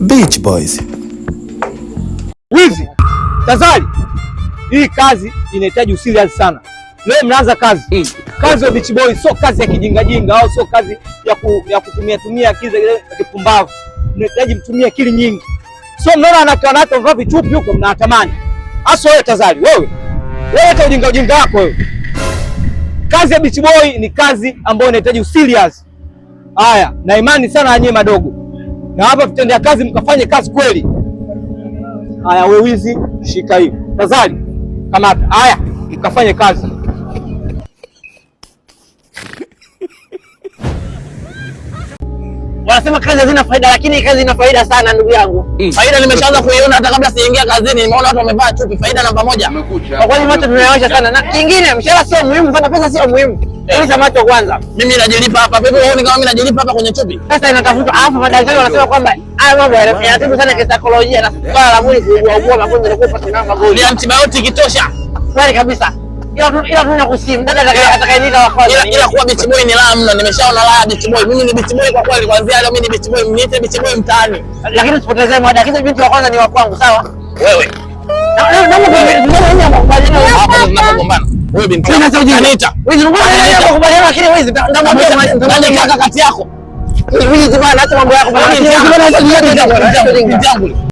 Beach Boys. Wizi tazari, hii kazi inahitaji userious sana. Leo mnaanza kazi. Kazi ya Beach Boy sio kazi ya kijingajinga au sio kazi ya kutumia tumia akili za kipumbavu. Mnahitaji mtumie akili nyingi. Sio mnaona wanawake wanawake wamevaa vichupi huko mnawatamani. Hasa wewe tazari, wewe. Wewe hata ujinga ujinga wako wewe. Kazi ya Beach Boy ni kazi ambayo inahitaji userious. Haya, na imani sana na nyie madogo. Na hapa vitendea kazi mkafanye kazi kweli. Haya, wewe wizi, shika hiyo. Tazari, kamata. Haya, mkafanye kazi. Wanasema kazi hazina faida, lakini kazi ina faida sana ndugu yangu. Faida nimeshaanza kuiona hata kabla sijaingia kazini, nimeona watu wamevaa chupi. Faida namba moja. Kwa kweli macho tunayawasha sana, na kingine mshahara sio muhimu sana, pesa sio muhimu. Uliza macho kwanza. Mimi najilipa hapa. Pepe, huoni kama mimi najilipa hapa kwenye chupi? Pesa inatafutwa, alafu madaktari wanasema kwamba haya mambo yanatibu sana kisaikolojia na swala la mwili kuugua magonjwa na kupa magonjwa. Ni antibiotic tosha. Kweli kabisa. Ila tu nakusimu dada atakayeniita wa kwanza. Ila kuwa beach boy ni raha mno. Nimeshaona raha beach boy. Mimi ni beach boy kwa kweli, kuanzia leo mimi ni beach boy. Mniite beach boy mtaani. Lakini usipotezee muda. Kisa binti wa kwanza ni wa kwangu, sawa? Wewe. Na makubaliano Hapa tunapogombana. Wewe binti. Mimi nasema ujinga. Anita. Wizi, mbona makubaliano lakini wizi nitamwambia Nani kaka kati yako? Wizi bana, acha mambo yako bana. Binti yangu. Binti yangu.